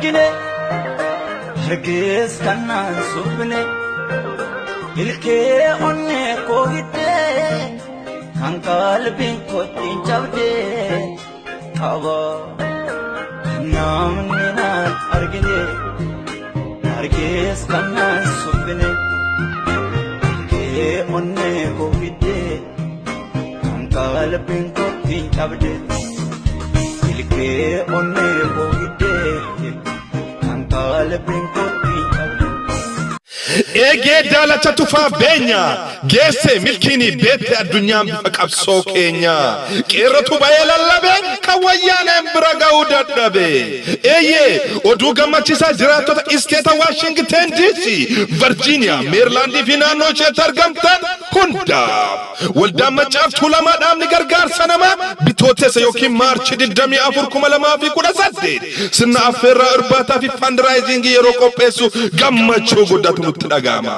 argine argees kanaan suphine ilkee onnee koo hiddee kan qalbiin kootiin cabdee qaba namni naan argine argees kanaan suphine ilkee onnee koo hiddee kan qalbiin kootiin cabdee ilkee onnee koo hiddee kan qalbiin kootiin cabdee. Eegee daalacha tufaa beenya geesse milkiini beette addunyaan bifa qabsoo keenya qeerrotu ba'ee lallabe kan wayyaaneen bira ga'uu dadhabe. Eeyyee oduu gammachiisaa jiraattota isteeta Waashingten DC, Virginia, Meerilaandii fi naannoo isheetti argamtan hundaaf waldaan Maccaaf Tuulamaa dhaabni gargaarsa namaa Bitootessa yookiin Maarchi 24 2018 sirna affeerraa irbaataa fi fundraising yeroo qopheessu gammachuu guddatu nutti dhaga'ama.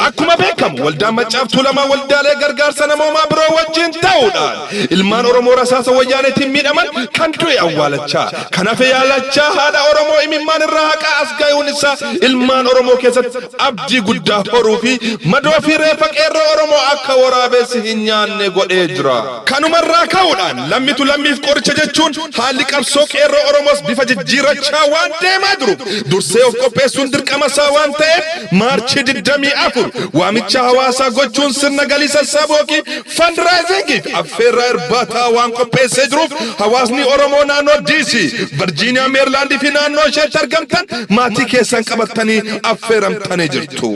Akkuma beekamu waldaan Maccaaf Tuulamaa waldaalee gargaarsa namoomaa biroo wajjin ta'uudhaan ilmaan Oromoo rasaasa wayyaaneetiin miidhaman kan du'e awwaalachaa kan hafe yaalachaa haadha Oromoo imimmaan irraa haqaa as ga'uun isaa ilmaan Oromoo keessatti abdii guddaa horuu fi madoo fi reeffa qeerroo Oromoo akka waraabessi hin nyaanne godhee jira. Kanumarraa ka'uudhaan lammitu lammiif qoricha jechuun haalli qabsoo qeerroo Oromoos bifa jijjiirrachaa waan deemaa jiru dursee of qopheessuun dirqama isaa waan ta'eef Maarchi 24 waamicha hawaasaa gochuun sirna galii sassaabuu yookiin fundraising fi affeerraa irbaataa waan qopheessee jiruuf hawaasni Oromoo naannoo DC, Virginia, Meerilaandii fi naannoo isheetti argamtan maatii keessan qabattanii affeeramtanii jirtu.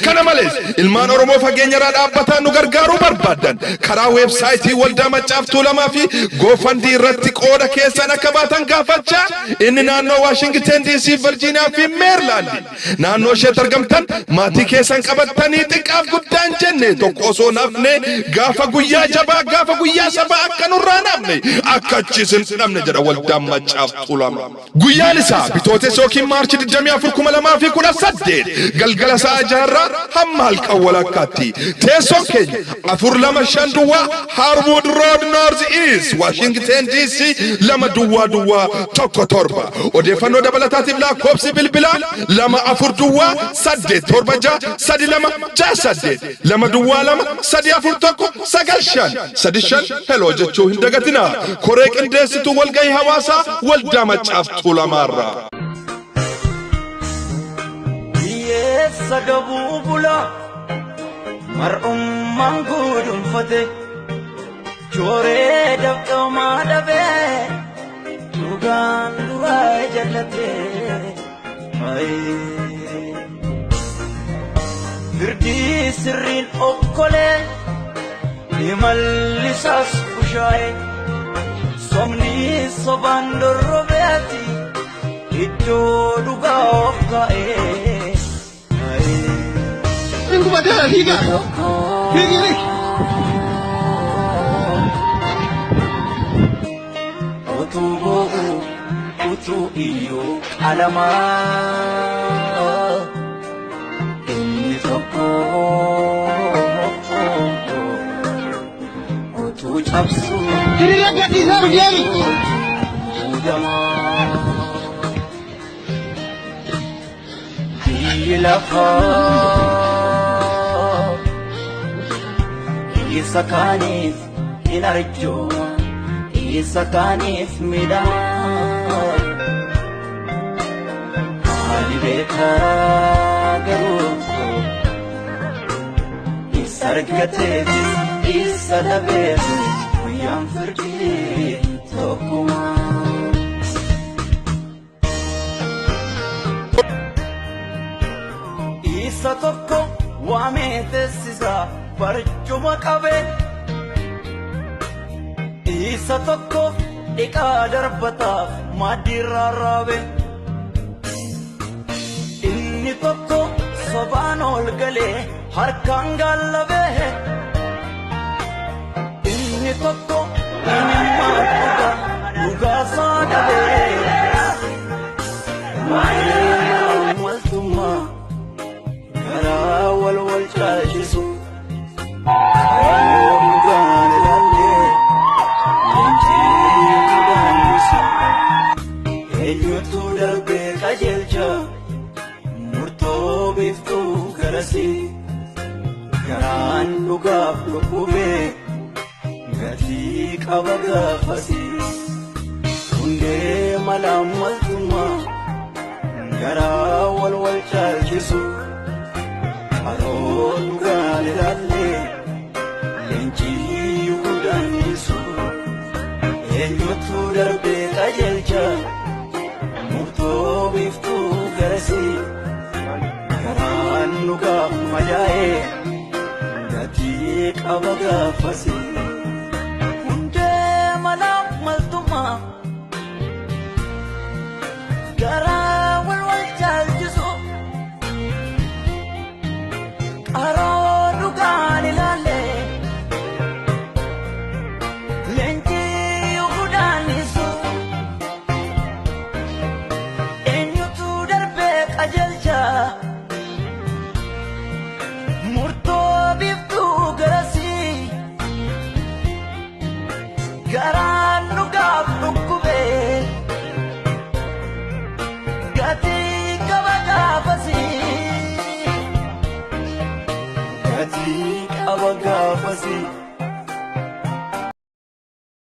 Kana malees ilmaan Oromoo fageenya irraa dhaabbataan nu gargaaruu barbaadan karaa weebsaayitii waldaa Maccaaf Tuulamaa fi GoFundMe irratti qooda keessan akka baatan gaafachaa inni naannoo Waashingten DC, Virginia fi Meerilaandii naannoo isheetti argamtan maatii keessan qabattanii xiqqaaf guddaan jenne tokko osoo nafne gaafa guyyaa jabaa gaafa guyyaa sabaa akka nurraa nafne akka achis hin dhabne jedha waldaan Maccaaf Tuulamaa. Guyyaan isaa Bitootessa yookiin Maarchi 24 2018 galgala sa'a 6rraa hamma halkan walakkaatti. Teessoon keenya 4250 Harwood Road North East, Washington DC 20017. Odeeffannoo dabalataatiif lakkoofsi bilbilaa 2408763268, 2023419535. Hello jechuu hin dagatinaa. Koree qindeessituu walgahii hawaasaa waldaa Maccaaf Tuulamaarraa. Hiyyeessa gabuu bulaa mar'ummaan guduunfate jooree dafqamaa dhabee dhugaan duraa jallate. Firdii sirriin okkolee imalli isaas bushaa'e somni sobaan dorrobeeti iddoo dhugaa of kaa'e. Gubateera, fiigaa. Fiigi, fiigi. Utuu boo'u utuu iyyuu qalamaa inni tokko utuu cabsu Hiriira gadhiisaa deemi. Muudamaa biyyi lafaa isa kaaniif hin arjooma isa kaaniif miidhama maali beekaa garuu isa argateefis isa dhabeefis guyyaan firdii tokkuma. Isa tokko waamee teessisa barcuma qabee isa tokko dhiqaa darbataaf maaddii rarraabe inni tokko sobaan ol galee harkaan gaallabee inni tokko imimmaan dhugaa dhugaasaa dhabee maltummaa garaa wal wal caalchisu yoo dhugaan ilaallee leenjii dhugaan ibsu eenyutu darbee. qajeelcha murtoo biiftuu garasii garaan dhugaaf dhukkubee gatii qaba gaafasii hundee malaammaltummaa garaa wal wal caalchisu haroo dhugaan ilaallee leencii gudaannisu eenyutu darbee qajeelcha murtoo biiftuu garasii garaan dhugaaf madaa'ee gatii qaba gaafasii. Hundee malaammaltummaa garaa.